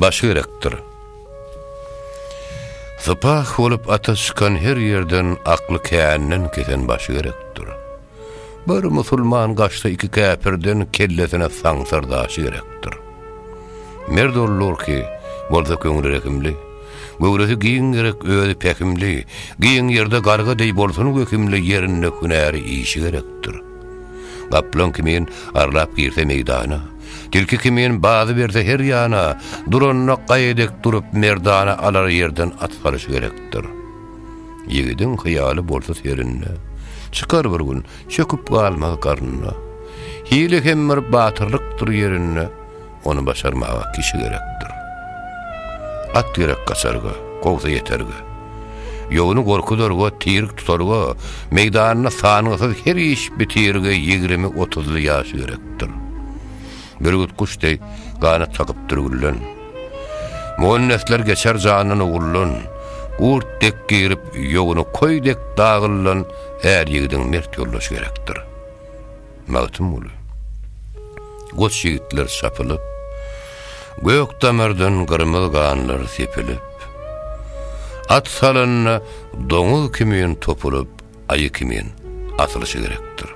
Başy gerekdir. Sypah bolup ata çykan her ýerden akly känden kesen başy gerekdir. Bir musulman gaçsa iki käpirden kellesine saňsar daşy gerekdir. Merd oldur ki, bolsa köňli rehimli. Göwresi giň gerek özi pähimli, giň ýerde garga deý bolsun wehimli ýerinde hünäri işi gerekdir. Gaplaň kimin arlap girse meýdana, Tilki kimin bazy berse her ýana, Duranda gaýa dek durup merdana alar ýerden at salyşy gerekdir. Ýigidiň hyýaly bolsa serinde, Çykar bir gün, çöküp galmaz garynda. Hile hem bir batyrlykdyr ýerinde, Ony başarmaga kişi gerekdir. At gerek gaçarga, kowsa ýeterge. Ýowuny gorkuzarga, tirik tutarga, meýdanda sangysyz her iş bitirge ýigrimi-otuzly ýaşy gerekdir. Bürgüt guş deý ganat kakypdyr gülden. Muhannesler geçer jandan oguldan, Gurt dek girip, ýowuny koý dek dagyldan är ýigidiň mert ýoldaşy gerekdir. Magtymguly. Goç ýigitler çapylyp, Gök damardan gyrmyz ganlar sepilip, At salanda doňuz kimin topulyp, Aýy kimin asylyşy gerekdir.